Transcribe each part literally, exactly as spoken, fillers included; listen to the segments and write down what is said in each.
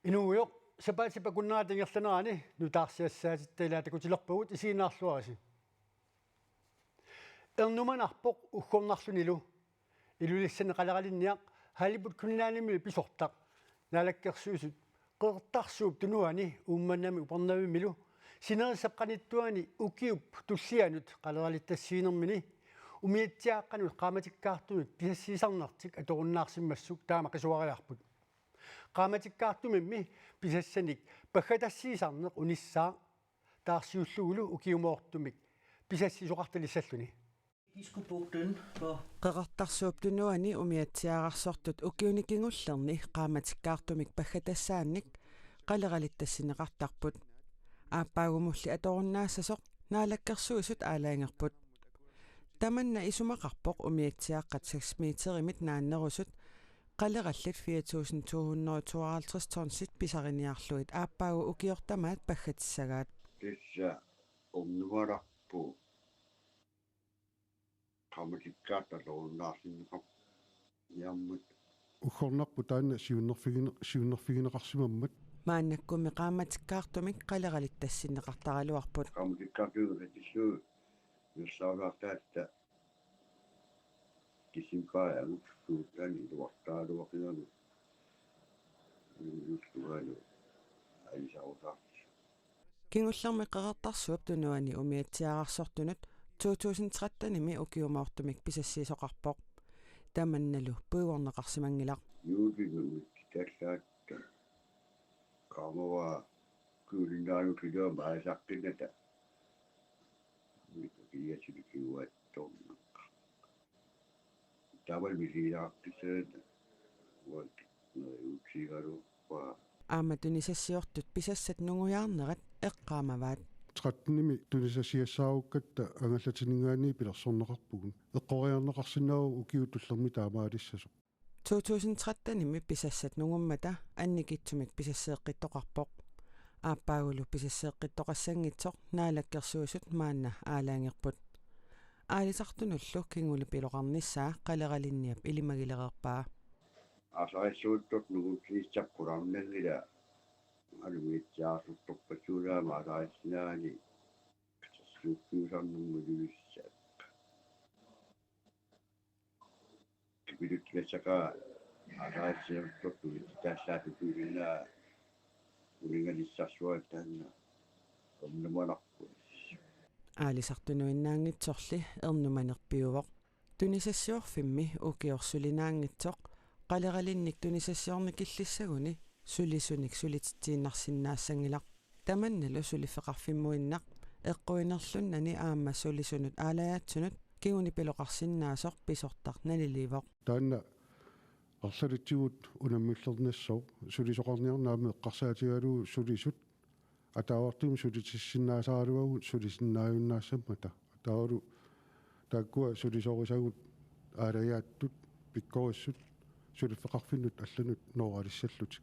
Inuugujoq, sapaatip akunnerata ingerlanerani nutaarsiassaatitta ilaa takutilerpagut, isiginnaarluarisi. Ernumanarpoq uggornarlunilu. Ilulissani qaleralinniaq Halibut Greenlandimi pisortaq Naalakkersuisut Qeqertarsuup Tunuani Uummannami Upernavimmilu sinerissap qanittuani ukiup tullianut qaleralittassiinermini umiatsiaaqqanut qaammatikkaartumik pisassiisarnertik atorunnaarsimassuk taama qisuariarput. Qaammatikkaartumimmi pisassanik paggatassiisarneq unissaaq taarsiullugulu ukiumoortumik pisassiisoqartalissalluni. Diskobugten på. Qeqertarsuup Tunuani umiatsiaararsortut ukiuni kingullerni qaammatikkaartumik paggatassaannik qaleralittassinneqartarput. Aappaagumulli atorunnaassasoq Naalakkersuisut aalajangerput. Tamanna isumaqarpoq umiatsiaaqqat seks meterimit naannerusut qalerallit fire tusind to hundrede og tooghalvtreds tonsit pisariniarlugit aappaagu ukiortamaat paggatissagaat. Tassa ernumanarpoq qaammatikkaartut atorunnaarsinneqarniarmata. Uggornarpoq taanna siunnerfigine-, siunnerfigineqarsimammat. Maannakkummi qaammatikkaartumik qaleralittassinneqartaraluarput. Qaammatikkaartumik qatillugu nersaarnaartaatta decembarip anguttuutaani iluartaraluaqigalugu. Iluartaraluaqigalugu. Aalisarutaartut. Kingullermi Qeqertarsuup Tunuani umiatsiaararsortunut to tusind trettenimi ukiumoortumik pisassiisoqarpoq. Tamannalu puigorneqarsimanngilaq. Juulinut mittarlaatta. Qaamavara kuulinnaanut kiluama aalisaqqinnata. Ulikka kiliatsilik kiuaattorneq. Taamalu misigilaartissaanata. Uanga neriutsigaluarpara. Aamma tunisassiortut pisassat nungujaarnerat eqqaamavaat. Trettenimi tunisassiassaarukkatta angallatininngaanniit pilersorneqarpugut. Eqqoriarneqarsinnaavoq ukiut tullermik taamaalissasoq. To tusind trettenimi pisassat nungummata annikitsumik pisasseeqqittoqarpoq. Aappaagulu pisasseeqqittoqassanngitsoq Naalakkersuisut maanna aalajangerput. Aalisartunullu kingulip iloqarnissaa qaleralinniap ilimagilereerpaa. Aasarissiortut nungutsinissaat qularnanngilaq. Alumiitsiaarsortorpassuulaama aasarissinaani katersuukkiusarnermut ilulissaaq. Kipiluttunassaqaaq aasarissiortortut taallaatut tuulinnaa uningalissarsuaq taanna ernumanarpoq. Aalisartunuinnaanngitsorli ernumanerpiuvoq. Tunisassiorfimmi ukioq sulinaanngitsoq qaleralinnik tunisassiornikillissaguni sulisunik sulititsiinnarsinnaassanngilaq. Tamannalu suliffeqarfimmuinnaq eqquinerlunnani aamma sulisunut aalajaatsunut kingunipiloqarsinnaasoq pisortaq naliliivoq. Taanna arlalitsigut unammillernassaaq sulisoqarniarneq aamma eqqarsaatigalugu sulisut ataavartumik sulitissinnaasaraluagut sulisinnaajunnaassammata. Taavalu taakkua sulisorisagut aalajaattut pikkorissut suliffeqarfinnut allanut nooralissallutik.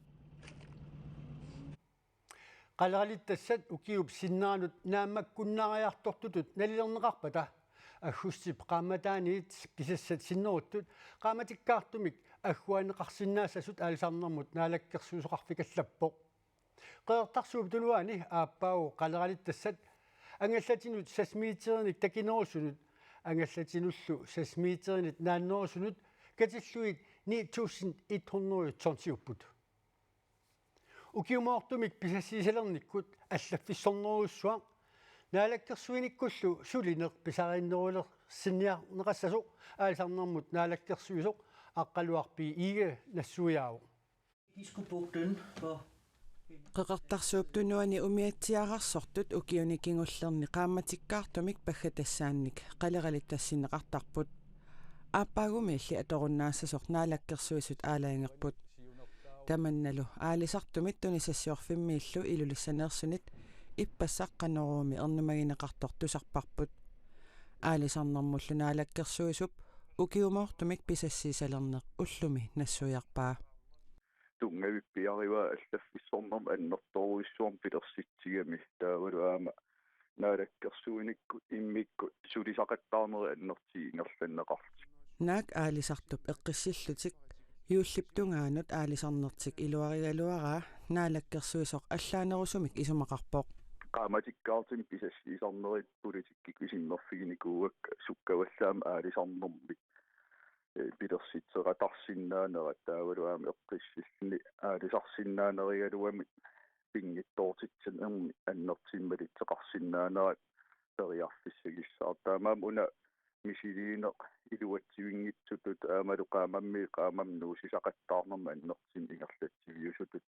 Qaleralittassat ukiup sinneranut naammakkunnaariartortutut nalilerneqarpata aggustip qaammataaniit pisassat sinneruttut qaammatikkaartumik agguaanneqarsinnaassasut aalisarnermut naalakkersuisoqarfikallappoq. Qeqertarsuup Tunuani aappaagu qaleralittassat angallatinut seks meterinik takinerusunut angallatinullu seks meterinit naannerusunut katillugit ni tusind et hundrede tonsiupput. Ukiumoortumik pisassiisalernikkut allaffissornerujussuaq naalakkersuinikkullu sulineq pisariinnerulersinniarneqassasoq aalisarnermut naalakkersuisoq Aqqaluaq B. Egede nassuiaavoq. Diskobugten på. Qeqertarsuup Tunuani umiatsiaararsortut ukiuni kingullerni qaammatikkaartumik paggatassaannik qaleralittassinneqartarput. Aappaagumiilli atorunnaassasoq naalakkersuisut aalajangerput. Tamannalu aalisartumit tunisassiorfimmiillu Ilulissaneersunit ippassaq Qanoruumi ernumagineqartoq tusarparput. Aalisarnermullu naalakkersuisup ukiumoortumik pisassiisalerneq ullumi nassuiarpaa. Tunngavippiarivaa allaffissornermut annertoorujussuarmik pilersitsigami, taavalu aamma naalakkersuinikkut immikkut sulisaqattaarnerit annertuumik ingerlanneqarlutik. Naak aalisartup eqqissillutik juullip tungaanut aalisarnertik iluarigaluaraa naalakkersuisoq allaanerusumik isumaqarpoq. Qaammatikkaartumik pisassiisarnerit politikkikkut isummerfiginikuuakka sukkavallaamik aalisarnermik, eh, pilersitseqatarsinnaanerat taavalu aamma eqqissilluni aalisarsinnaanerigaluamik pinngitsoortitsinermi annertuumik malitseqarsinnaanerat periarfissagissaaq. Taamaammat una misiliineq iluatsivinngitsutut aammalu qaammammiit qaammamut nuusisaqattaarnermut annertuumik ingerlatsiviusutut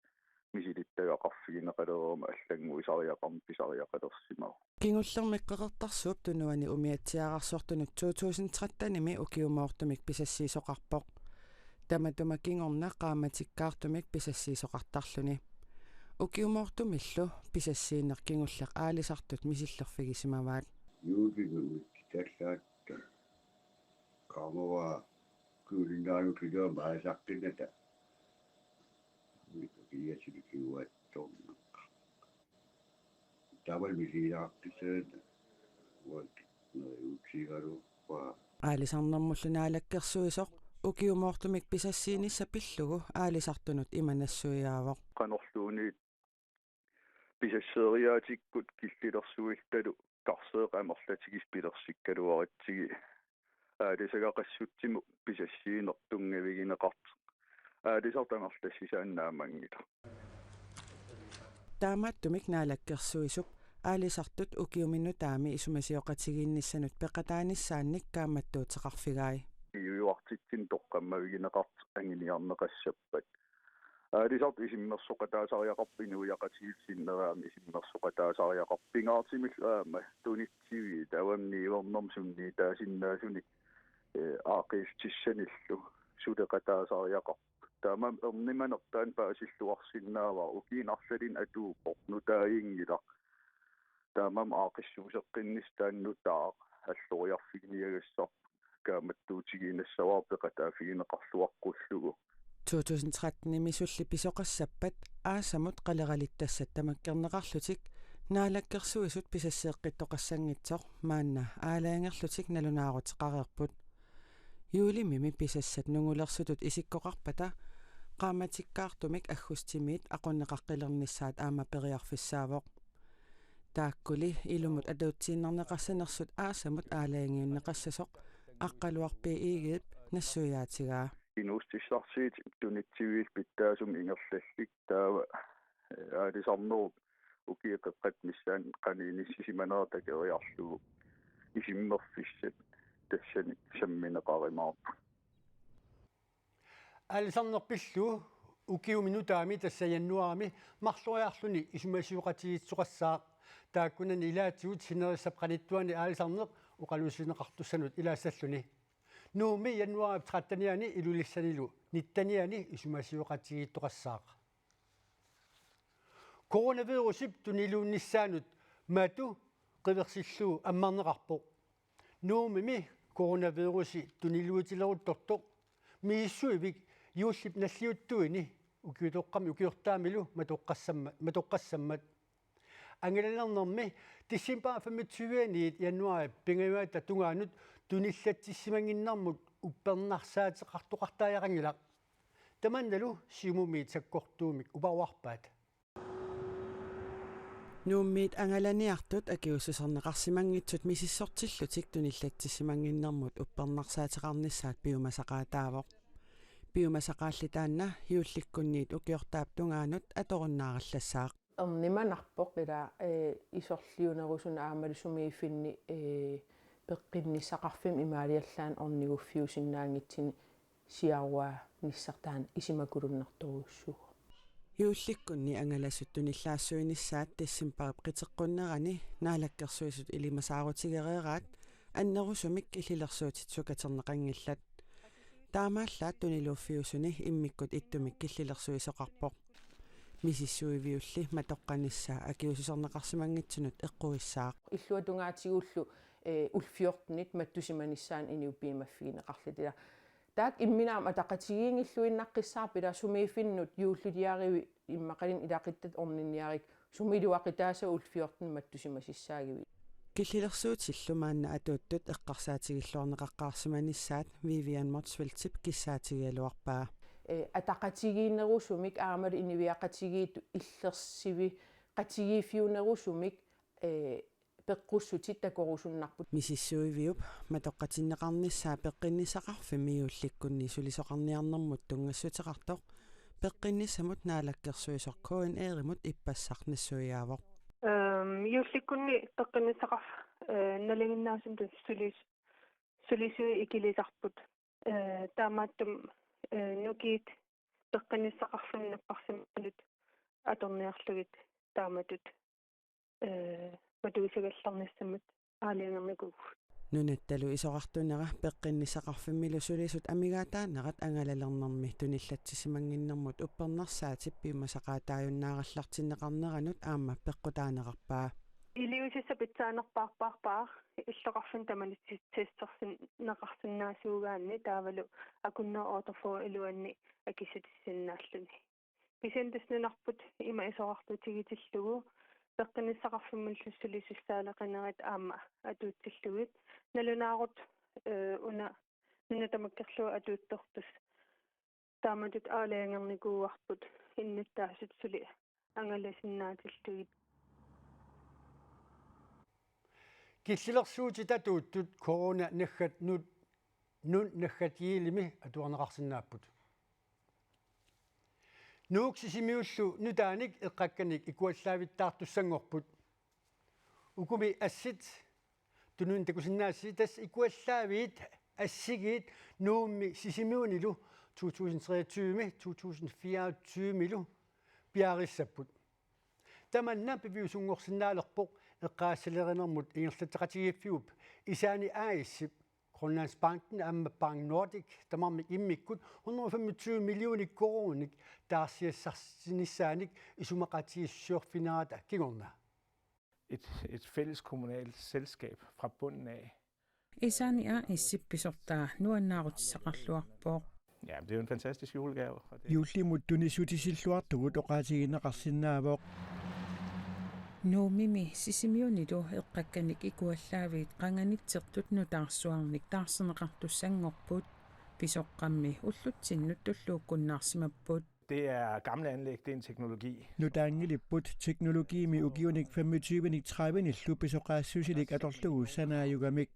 misilittagaqarfigineqalereermat allannguisariaqarneq pisariaqalersimavoq. Kingullermik Qeqertarsuup Tunuani umiatsiaararsortunut to tusind tretten-imi ukiumoortumik pisassiisoqarpoq. Tamatuma kingorna qaammatikkaartumik pisassiisoqartarluni. Ukiumoortumillu pisassiineq kingulleq aalisartut misillerfigisimavaat. Juulimik tallaat qaamavaa kuulinnaanutillugu maasaqqinnata. Mikkiasilikiuaattorneq. Taavalu misilaartissaat uat neriutsigaluarpaa. Aalisarnermullu naalakkersuisoq ukiumoortumik pisassiinissaq pillugu aalisartunut ima nassuiaavoq. Qanorluunniit pisasseeriaatikkut killilersuilluta karseeq amerlatigisut pilersikkaluaratsigit aalisagaqassutsimut pisassiineq tunngavigineqartoq aalisartut amerlassisaannik naammanngilaq. Taamaattumik naalakkersuisup aalisartut ukiumi nutaami isumasioqatigiinnissanut peqataanissaannik kaammattuuteqarfigai. Iujuartitsineq toqqammavigineqartoq anguniarneqassappat. Aalisartut isummersoqataasariaqarput inuiaqatigiit sinneri aamma isummersoqataasariaqarput pingaartumillu aamma tunitsiviit taavami niuernermut sunniitaasinnaasunik, eh, aaqqiissutissanillu suleqataasariaqarput. Taamaammat ernumanertaaq paasilluarsinnaavara ukiuni arlalinni atuuppoq nutaaginngilaq. Taamaammat aaqqissuusseqqinnissaq taanna nutaaq alloriarfiginiagassarput kaammattuutigiinnassavara peqataaffigineqarluaqqullugu. To tusind tretten-imi sulli pisoqassappat aasamut qaleralittassat tamakkerneqarlutik naalakkersuisut pisasseeqqittoqassanngitsoq maanna aalajangerlutik nalunaaruteqareerput. Juulimimi pisassat nungulersutut isikkoqarpata qaammatikkaartumik aggustimiit aqunneqaqqilernissaat aamma periarfissaavoq. Taakkuli ilumut atuutsiinnarneqassanersut aasamut aalajangiunneqassasoq Aqqaluaq B. Egedep nassuiaatigaa. Inuussutissarsiutit tunitsiviillu pitsaasumik ingerlallutik taava, eh, aalisarnerup ukiut qeqqata missaanni qanoq inissisimanera takoriarlugu isummerfissat tassani sammineqarumaarput. Aalisarneq pillugu ukiumi nutaami tassa januaarimi marloriarluni isumasioqatigiissuteqassaaq. Taakkunani ilaatigut sinerissap qanittuani aalisarneq oqaluussineqartussanut ilaassalluni. Nuummi januaarip trettenianni Ilulissanilu nittenianni isumasioqatigiittoqassaaq. Coronavirusip tuniluunnissaanut matu qiversillugu ammarneqarpoq. Nuummimi coronavirusi tuniluutileruttortoq misissuivik juullip nalliuttuini ukiutoqqami ukiortaamilu matoqqassamma-, matoqqassammat. Angalalernermi decembarip femogtyve-aniit januaarip pingajuata tungaanut tunillatsissimannginnermut uppernarsaateqartoqartariaqanngilaq. Tamannalu Siumumiit sakkortuumik uparuarpaat. Nuummiit angalaniartut akiuussuserneqarsimanngitsut misissortillutik tunillatsissimannginnermut uppernarsaateqarnissaat piumasaqaataavoq. Piumasaqaalli taanna juullikkunniit ukiortaap tungaanut atorunnaarallassaaq. Ernumanarpoq ila, eh, isorliunerusunik aammalu sumiiffinni, eh, peqqinnissaqarfimmi imaaliallaannaq orniguffiusinnaanngitsunik siaruaanissaq taanna isumakulunnartorujussuuvoq. Juullikkunni angalasut tunillaassuinissaat decembarip qiteqqunnerani naalakkersuisut ilimasaarutigereeraat annerusumik killilersuutit sukaterneqanngillat. Taamaallaat tuniluuffiusuni immikkut ittumik killilersuisoqarpoq. Misissuiviulli matoqqanissaq akiuussuserneqarsimanngitsunut eqquissaaq. Illuatungaatigullu, eh, U fjorten-it mattusimanissaannut inuit piumaffigineqarlutik. Ila taakku imminut aamma ataqatigiinngilluinnaqqissaarput ila sumiiffinnut juulluliarivit immaqaluunniit ilaquttatit orninniarit sumi iluaqutaassavat U fjorten-it mattusimasassaagivit. Killilersuutillu maanna atuuttut eqqarsaatigilluarneqaqqaarsimanissaat Vivian Motzfeldtip kissaatigigaluarpaa. Eh, ataqatigiinnerusumik aammalu inuiaqatigiittut illersiviqatigiiffiunerusumik, eh, peqqussutit takorusunnarput. Misissuiviup matoqqatinneqarnissaa peqqinnissaqarfimmi juullikkunni sulisoqarniarnermut tunngassuteqartoq peqqinnissamut naalakkersuisoq K N R-imut ippassaq nassuiaavoq. Øhm, juullikkunni peqqinnissaqarf-, øh, nalinginnaasumut sulis-, sulisui ikilisarput. Øh, taamaattumik, øh, nukiit peqqinnissaqarfimmut napparsimanut atorniarlugit taamatut, øh, matuisigallarnissamut aalajangernikuuvugut. Nunattalu isorartunera peqqinnissaqarfimmilu sulisut amigaataanerat angalalernermi tunillatsisimannginnermut uppernarsaatip piumasaqaataajunnaarallartinneqarneranut aamma peqqutaanerarpaa. Iliuusissaq pitsaanerpaarpaarpaaq illoqarfinni tamanit testarsinneqarsinnaasuugaanni taavalu akunnerup otteogfyrre iluanni akissutissinnaalluni. Kisianni tassa nunarput ima isorartutigitillugu peqqinnissaqarfimmillu sulisussaaleqinerit aamma atuutsillugit nalunaarut, øh, una nuna tamakkerlugu atuuttortussaq taamatut aalajangernikuuarput innuttaasut suli angalasinnaatillugit. Killilersuutit atuuttut Corona naggat Nuuk, Nuuk naggat Yielimi atuarneqarsinnaapput. Nuuk Sisimiullu nutaanik eqqakkanik ikuallaavittaartussanngorput. Ukumi assit tununnik takusinnaasasi, tassa ikuallaaviit assigiit Nuummi Sisimiunilu to tusind treogtyve-mi to tusind fireogtyve-milu piareersapput. Tamanna piviusunngorsinnaalerpoq eqqaasalerinermut ingerlatseqatigiiffiup Esaani A/S-ip, Grønlandsbanken aamma Bank Nordik tamarmik immikkut hundrede og femogtyve millioner koruuninik taarsiassarsinissaannik isumaqatigiissusiorfiginerata kingorna. Et, et fælles kommunalt selskab fra bunden af. Esaani A/S-ip pisortaa nuannaarutissaqarluarpoq. Ja, det er jo en fantastisk julegave. Og det Juullimut tunissutissilluartugut oqaatigineqarsinnaavoq. Nuummimi Sisimiunilu eqqakkanik ikuallaaviit qanganitsertut nutaarsuarnik taarserneqartussanngorput. Pisoqqammi ullutsinnut tulluukkunnaarsimapput. Det er gamle anlæg, det er en teknologi. Nutaanngilipput teknologiimi ukiunik femogtyvenik tredivenillu pisoqaassusilik atorlugu sanaajugamik.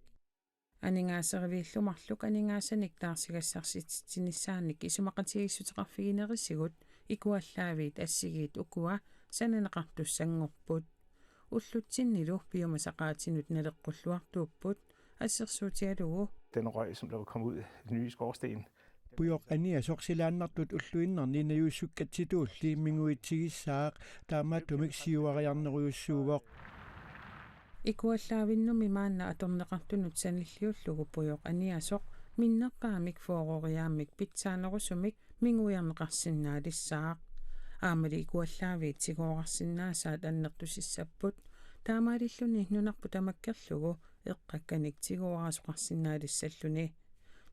Aningaaseriviillu marluk aningaasanik taarsigassarsitsitsiniissaannik isumaqatigiissuteqarfiginerisigut ikuallaaviit assigiit ukua sananeqartussanngorput. Ullutsinnilu piumasaqaatinut naleqqulluartuupput assersuutigalugu. Den røg, som der kom ud af den nye skorsten. Pujoq Aniasoq silaannartut ulluinnarni najuussukkatsitulli minguitsigissaaq, taamaattumik siuariarnerujussuuvoq. Ikuallaavinnummi maanna atorneqartunut sanilliullugu Pujoq Aniasoq minnerpaamik fyrreriaammik pitsaanerusumik minguiarneqarsinnaalissaaq. Aammali ikuallaaviit tigoorarsinnaasaat annertusissapput. Taamaalilluni nunarput tamakkerlugu eqqakkanik tigooraasoqarsinnaalissalluni.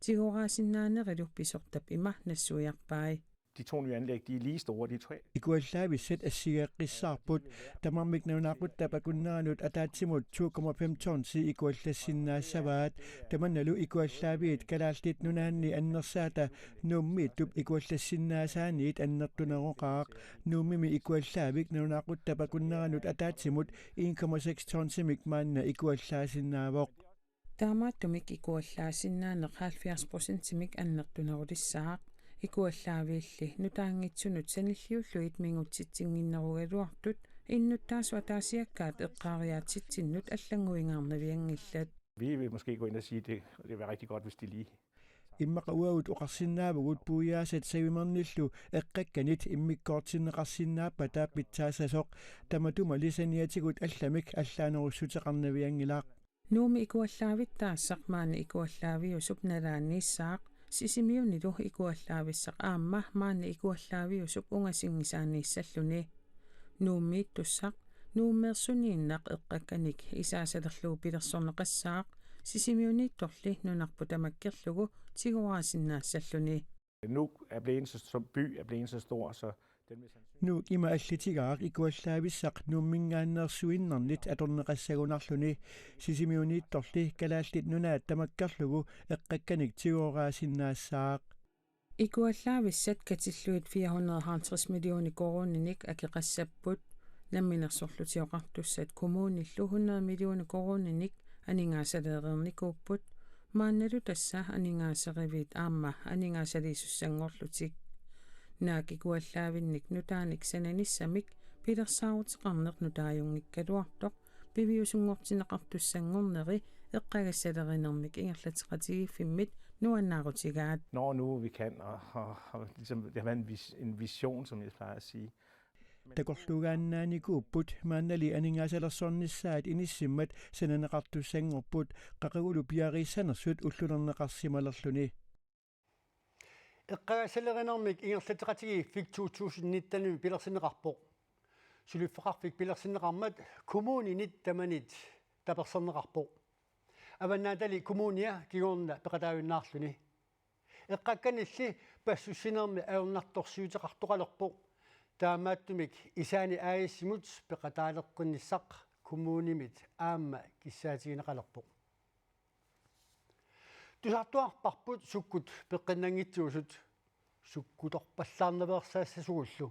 Tigooraasinnaanerlu pisortap ima nassuiarpai. De to nye anlæg, de er lige store, de er tre. Ikuallaavissat assigeeqqissaarput. Tamarmik nalunaaquttap akunneranut ataatsimut to komma fem tonsi ikuallassinnaassavaat. Tamannalu ikuallaaviit Kalaallit Nunaanni annersaata Nuummiittup ikuallassinnaasaaniit annertuneroqaaq. Nuummimi ikuallaavik nalunaaquttap akunneranut ataatsimut en komma seks tonsimik maanna ikuallaasinnaavoq. Taamaattumik ikuallaasinnaaneq halvfjerds procentimik annertunerulissaaq. Ikuallaaviilli nutaanngitsunut sanilliullugit mingutsitsinnginnerugaluartut innuttaasut ataasiakkaat eqqaariaatsitsinnut allannguingaarnavianngillat. Vi vil måske gå ind og sige, at det, det vil være rigtig godt, hvis de lige Immaqa uagut oqarsinnaavugut puiaasat savimernillu eqqakkanit immikkoortinneqarsinnaappata pitsaassasoq, tamatumali saniatigut allamik allaanerussuteqarnavianngilaq. Nuummi ikuallaavittaassaq maani ikuallaaviusup nalaaniissaaq, Sisimiunilu ikuallaavissaq aamma maani ikuallaaviusup ungasinngisaaniissalluni. Nuummiittussaq Nuummeersuniinnaq eqqakkanik isaasalerlugu pilersorneqassaaq, Sisimiuniittorli nunarput tamakkerlugu tigooraassinnaassalluni. Nuuk er blevet så, som by er blevet så stor, så Nuuk ima allitigaaq ikuallaavissaq Nuumminngaanneersuinnarnit atorneqassagunarluni. Sisimiuniittorli Kalaallit Nunaat tamakkerlugu eqqakkanik tigoraasinnaassaaq. Ikuallaavissat katillugit fire hundrede og halvtreds millioner koruuninik akeqassapput. Namminersorlutik Oqartussat kommunillu hundrede millioner koruuninik aningaasaleereernikuupput. Maannalu tassa aningaaseriviit aamma aningaasaliisussanngorlutik. Naak ikuallaavinnik nutaanik sananissamik pilersaaruteqarneq nutaajunngikkaluartoq piviusunngortinneqartussanngorneri eqqagassalerinermik ingerlateqatigiiffimmit nuannaarutigaat. Når nu vi kan, og, og, og ligesom, det har været en, vis, en vision, som jeg plejer at sige. Takorluugaannaanikuupput maannali aningaasalersornissaat inissimmat sananeqartussanngorput, qaqugulu piareersanersut ullulerneqarsimalerluni. Eqqagassalerinermik ingerlateqatigiiffik to tusind nitten pilersinneqarpoq. Suliffeqarfik pilersinneqarmat kommuninit tamanit taperserneqarpoq. Avannaatali Kommunia kingorna peqataajunnaarluni. Eqqakkanilli passussinermi ajornartorsiuteqartoqalerpoq. Taamaattumik Isaani A/S-imut peqataaleqqinnissaq kommunimit aamma kissaatigineqalerpoq. Tusartuarparput sukkut peqqinnanngitsuusut sukkutorpallaarnaveersaassasugullu.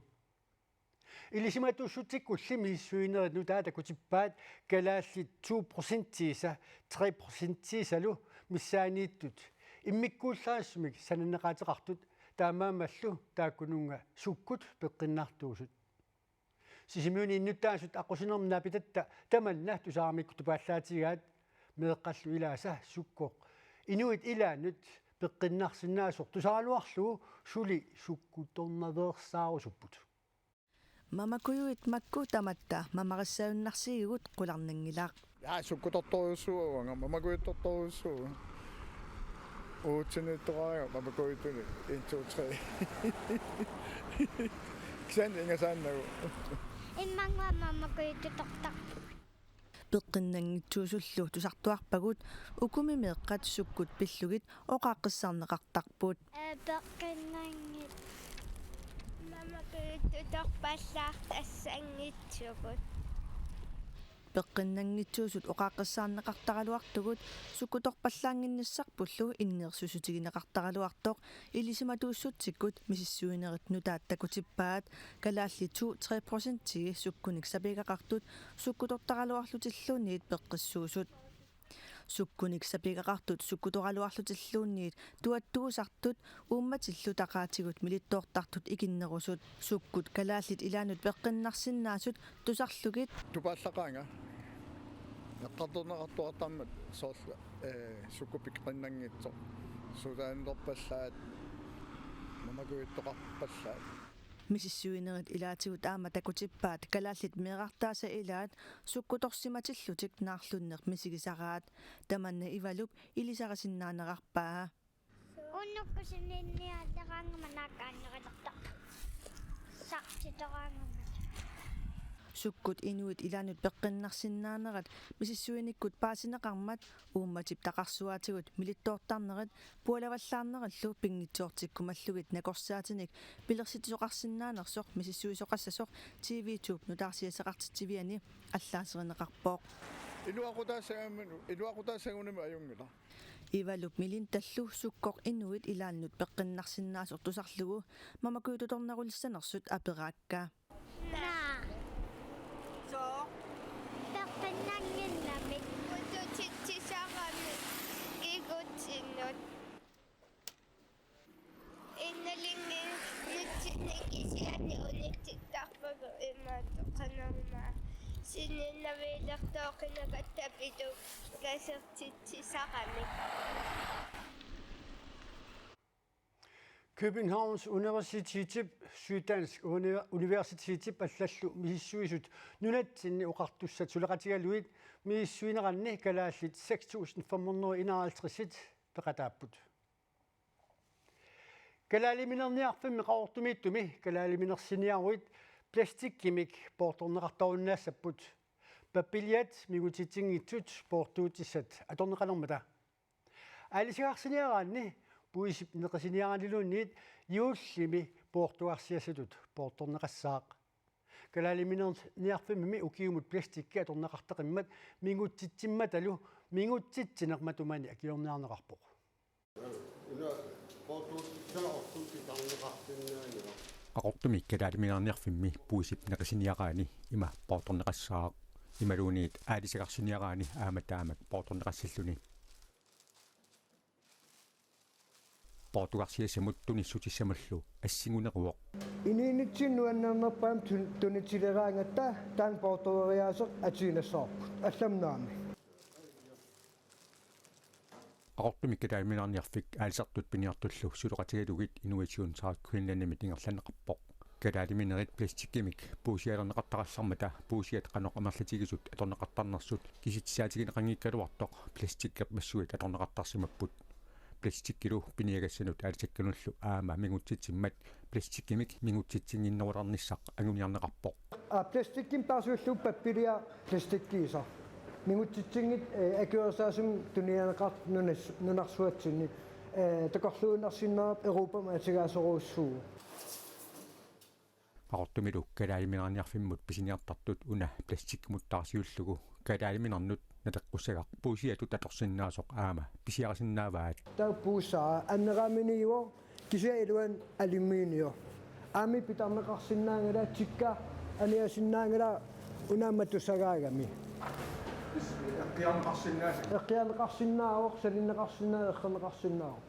Ilisimatuussutsikkulli misissuinerit nutaat takutippaat kalaallit to procentiisa, tre procentiisalu missaanniittut immikkuullarissumik sananeqaateqartut, taamaammallu taakkununnga sukkut peqqinnartuusut. Sisimiuni innuttaasut aqqusinermi naapitatta tamanna tusaramikkut tupaallaatigaat, meeqqallu ilaasa sukkoq inuit ilaannut peqqinnarsinnaasoq tusaraluarlugu suli sukkutornaveersaarusupput. Mamakujuit makku tamatta mamarissagunnarsigigut qularnanngilaq. Ja, sukkutortorujussuuvoq uanga, mamakujuttortorujussuuvoq. Uatsinnittoqarpunga mamakujutunik, en, to, tre. Kisianni ingasaannagu. Immaqa mamakujututortarpunga. Peqqinnanngitsuusullu tusartuarpagut ukumi meeqqat sukkut pillugit oqaaqqissaarneqartarput. Ee, peqqinnanngitsut mamakujututorpallaartassanngitsugut. Peqqinnanngitsuusut oqaaqqissaarneqartaraluartugut sukkutorpallaannginnissarpullu inneersuussutigineqartaraluartoq ilisimatuussutsikkut misissuinerit nutaat takutippaat. Kalaallit to tre procentii sukkunik sapigaqartut sukkutortaraluarlutilluunniit peqqissuusut. Sukkunik sapigaqartut sukkutoraluarlutilluunniit tuattuusartut uummatillu taqaatigut milittoortartut ikinnerusut. Sukkut kalaallit ilaannut peqqinnarsinnaasut tusarlugit. Tupaallaqaanga. Eqqartorneqartuartarmat soorlu, ee, sukkut peqqinnanngitsoq. Suutaannerpallaat. Mamakujuttoqarpallaat. Misissuinerit ilaatigut aamma takutippaat kalaallit meerartaasa ilaat sukkutorsimatillutik naarlunneq misigisaraat. Tamanna Ivalup ilisarisinnaanerarpaa. Unnukkusininnialleraangama naakkaannerilerta. Sarsitoraangama. Sukkut inuit ilaannut peqqinnarsinnaanerat misissuinikkut paasineqarmat uummatip taqarsuaatigut milittoortarnerit pualavallaarnerillu pinngitsoortikkumallugit nakorsaatinik pilersitsisoqarsinnaanersoq misissuisoqassasoq T V to-p nutaarsiassaqartitsiviani allaaserineqarpoq. Iluaqutaassagunim, iluaqutaassagunimi ajunngilaq. Ivalup Melintallu sukkoq inuit ilaannut peqqinnarsinnaasoq tusarlugu mamakujututornerulissanersut aperaakka. Naa. Sooq? Peqqinnannginnamik. Qututitsisarami igutsinnut. Innalinngi-, nutsinni kisianni unitsittarpagut imaattoqarnerma. Sinniinnaviilertooqinagatta pitu kasertitsisarami. Københavns Universitetip, Syddansk Uni-, Universitetip allallu misissuisut nunatsinni oqartussat suleqatigalugit misissuineranni kalaallit seks tusind fem hundrede enoghalvtreds peqataapput. Kalaaliminerniarfimmi Qaqortumiittumi kalaaliminersiniaruit plastikkimik poortorneqartarunnaassapput. Pappialassuit mingutitsinngitsut poortuutissat atorneqalermata. Aalisagarsiniaraanni puisip neqisiniaraanniluunniit juullimi poortugarsiassatut poortorneqassaaq. Kalaaliminerniarfimmimi ukiumut plastikki atorneqartaqimmat mingutsitsimmatalu mingutsitsineq matumani akiliorniarneqarpoq. Qaqortumi Kalaaliminerniarfimmi puisip neqisiniaraani ima poortorneqassaaq. Imaluunniit aalisagarsiniaraani aamma taamak poortorneqassalluni. Poortugarsiassamut tunissutissamullu assinguneruvoq. Inuunitsinni nuannernerpaamik tun-, tunitileraangatta taanna poortueriaaseq atuinnassavarput. Allamut nuannermi. Qaqortumi Kalaaliminerniarfik aalisartut piniartullu suleqatigalugit Innovation South Greenlandimit ingerlanneqarpoq. Kalaaliminerit plastikkimik puusialerneqartarallarmata puusiat qanoq amerlatigisut atorneqartarnersut kisitsisaatigineqanngikkaluartoq plastikkerpassuit atorneqartarsimapput. Plastikkilu piniagassanut aalisakkanullu aamma mingutsitsimmat plastikkimik mingutsitsinnginnerulernissaq anguniarneqarpoq. Aa, plastikkinik taarsiullugu pappilia plastikkiisa. Mingutsitsinngitsut, eh, akuersaasumik tunineqartut nunas-, nunarsuatsinni, eh, takorluuinnarsinnaavarput Europami atugaasorujussuuvoq. Qaqortumilu Kalaaliminerniarfimmut pisiniartartut una plastikkimut taarsiullugu kalaaliminernut naleqqussagaq puusiatut atorsinnaasoq aamma pisiarisinnaavaat. Taava puusaa anneraaminniuvoq kisianni iluani aluminium. Aamma pitarneqarsinnaanngilaq tikka aniasinnaanngilaq una matusagaagami. Eqqiarneqarsinnaasut. Eqqiarneqarsinnaavoq, salinneqarsinnaavoq, eqqorneqarsinnaavoq.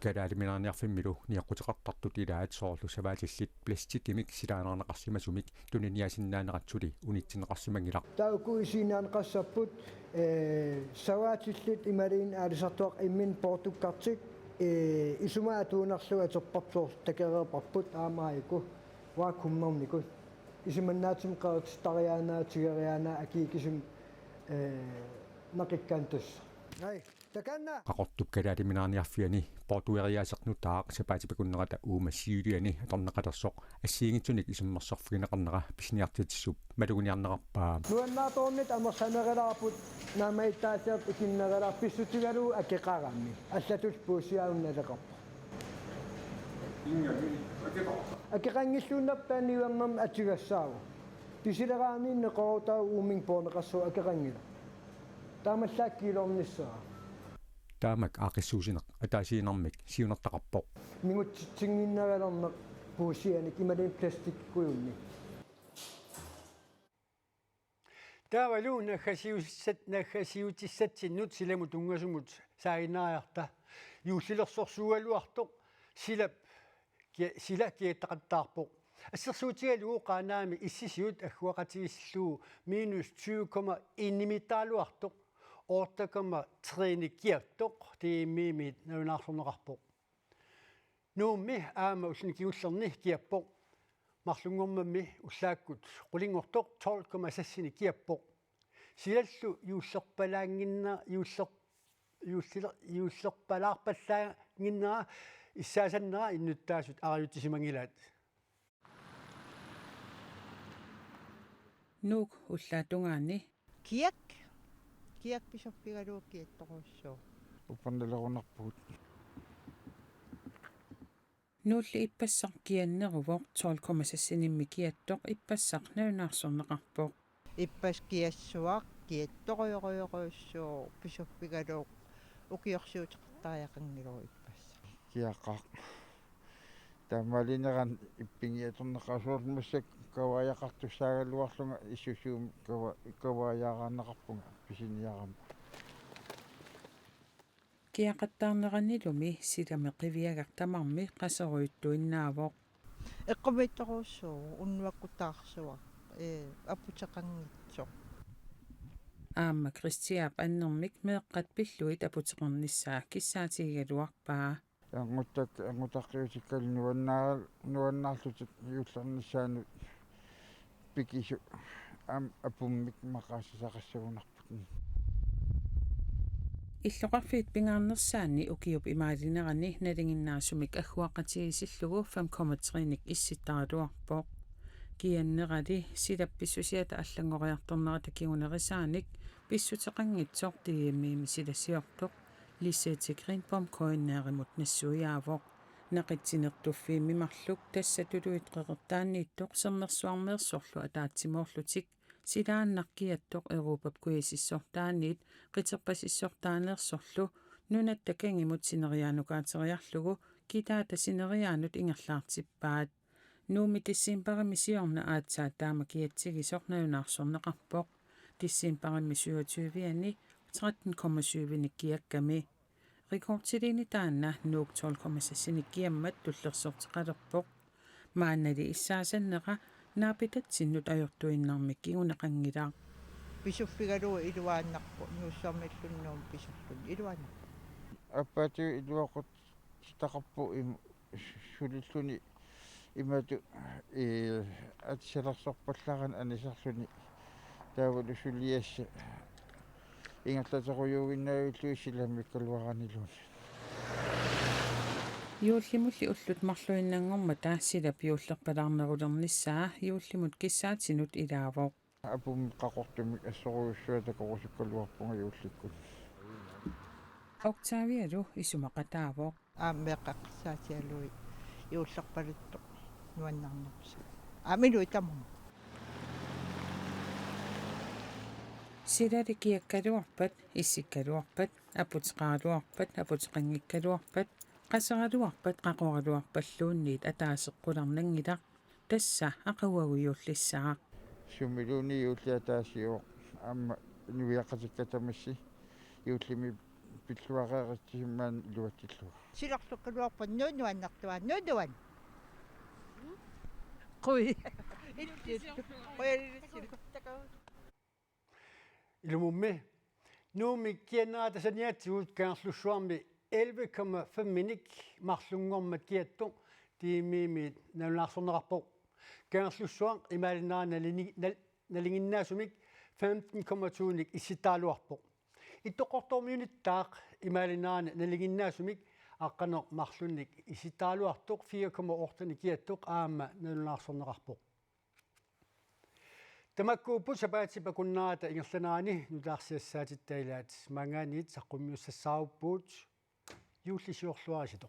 Kalaaliminerniarfimmilu nioqquteqartartut ilaat soorlu savaatillit plastikkimik silaaneqarsimasumik tuniniaasinnaanerat suli unitsinneqarsimanngilaq. Taava uku isiginnaarneqassapput, eh, savaatillit imaluunniit aalisartuaqqat imminnut poortukkartik, eh, isumaga atuunerlu atorparput soorlu takereerparput aamma aajuku vakuummernikut. Isumannaatsimik qeritittariaannaat tigeriaannaat akii kisimik, eh, naqikkaanni tassa. Ai. Takanna. Qaqortup Kalaaliminerniarfiani poortueriaaseq nutaaq sapaatip akunnerata uuma siuliani atorneqalersoq assigiinngitsunik isummersorfigineqarnera pisiniartitsisup maluginiarnerarpaa. Nuannaartornittut amerlanerulaarput naammagittaalliartut ikinnerulaarput pissutigalugu akeqarami. Allatut puusiaq una naleqarpoq. Inga, akeqarpa? Akeqanngilluinnarpoq taanna niuernermik atugassaavoq. Pisileraanni neqeroorutaavoq uuminnga poorneqassaaq akeqanngilaq. Taamaallaat kiilornissaa. Taamak aaqqissuussineq ataasiinnarmik siunertaqarpoq. Mingutsitsinnginnerulerneq puusianik imaluunniit plastikkikujunnik. Taavalu naggasiussat-, naggasiutissatsinnut silamut tunngasumut saaginnariarta. Juullilersorsuugaluartoq silap kia-, sila kiattaqattaarpoq. Assersuutigalugu Qaanaami issisiut agguaqatigiissillugu minus tyve komma en-imiittaraluartoq, otte komma tre-nik kiattoq, D M I-miit nalunaarsorneqarpoq. Nuummi aamma ulluni kingullerni kiappoq. Marlunngornermi ullaakkut qulinngortoq tolv komma seks-inik kiappoq. Silallu juullerpalaannginne-, juuller-, juullile-, juullerpalaarpallaannginnera issaasannera innuttaasut arajutsisimanngilaat. Nuuk ullaap tungaani. Kiak. Kiak pisorfigalugu kiattorujussuuvoq. Uppernalerunarpugut. Nuulli ippassaq kianneruvoq tolv komma seks-inimmi kiattoq ippassaq nalunaarsorneqarpoq. Ippassaq kiassuaq kiattorujorujorujussuuvoq pisorfigalugu ukiorsiuteqartariaqanngilagut ippassaq. Kiaqaaq. Taamaalinerani ippinngiatorneqasoorlumassak kavaajaqartussaagaluarlunga issusuum kava-, kavaajaaraanneqarpunga pisiniarama. Kiaqattaarneranilumi silami qiviagaq tamarmi qasorujuttuinnaavoq. Eqqumiitsorujussuuvoq unnuakkut taarsuaq, ee, aputeqanngitsoq. Aamma Kristiaap annermik meeqqat pillugit aputeqarnissaa kissaatigigaluarpaa. Ernguttak-, erngutaqqiutikkalu nuannaa-, nuannaarlutik juullernissaannut pikisut aamma apummik maqaasisaqassagunarput. Illoqarfiit pingaarnersaanni ukiup imaalinerani nalinginnaasumik agguaqatigiissillugu fem komma tre-nik issittaraluarpoq. Kiannerali silap pissusiata allanngoriartornerata kingunerisaanik pissuteqanngitsoq D M I-mi silasiortoq Lisette Greenbaum K N R-imut nassuiaavoq. Naqitsinertuffiimmi marluk, tassa tuluit qeqertaanniittoq Sermersuarmeersorlu ataatsimoorlutik, silaannaq kiattoq Europap kujasissortaanniit qiterpasissortaaneersorlu nunatta kangimut sineriaanukaateriarlugu kitaata sineriaanut ingerlaartippaat. Nuummi decembarimi siorna aatsaat taama kiatsigisoq nalunaarsorneqarpoq. Decembarimi syvogtyve-ani tretten komma syv-inik kiakkami. Rekordiliini taanna Nuuk tolv komma seks-inik kiammat tullersorteqalerpoq. Maannali issaasannera naapitatsinnut ajortuinnarmik kinguneqanngilaq. Pisuffigalugu iluaannarpoq, Nuussuarmiilluni Nuummi pisulluni iluaannarpoq. Aappaattut iluaqutsitaqarpoq im-, sulilluni imatut, ee, atisalersorpallaarani anisarluni, taavalu suliassat ingerlaterujuuginnavillugit silammikkaluaraniluunniit. Juullimulli ullut marluinnanngormata silap juullerpalaarnerulernissaa juullimut kissaatinut ilaavoq. Apummik qaqortumik assorujussuaq takorusukkaluarpunga juullikkut. Octavialu isumaqataavoq. Aamma meeqqat eqqarsaatigalugit juullerpaluttoq nuannernersoq. Aamma inuit tamarmik. Silali kiakkaluarpat, issikkaluarpat, aputeqaraluarpat, aputeqanngikkaluarpat, qaseraluarpat, qaqoraluarpalluunniit ataaseq qularnanngilaq, tassa aqaguagu juullissaaq. Sumiluunniit juulli ataasiuvoq, aamma inuiaqatikka tamassi juullimi pilluareeritsisimammata iluatsillunga. Silarlukkaluarpat nunuannartua nunuan. Qui. Ilumummi Nuummi kiannerata saniatigut Kangerlussuarmi elleve komma fem-inik marlunngormat kiattoq tiimimit nalunaarsorneqarpoq. Kangerlussuaq imaalinerani nalini-, nal-, nalinginnaasumik femten komma to-nik issittaraluarpoq. Ittoqqortoormiunittaaq imaalinerani nalinginnaasumik aqqaneq-marlunnik issittaraluartoq fire komma otte-nik kiattoq aamma nalunaarsorneqarpoq. Tamakkuupput sapaatip akunnerata ingerlanerani nutaarsiassaatitta ilaat, maanngaanniit saqqummiussassaarpugut, juullisiorluaritsi.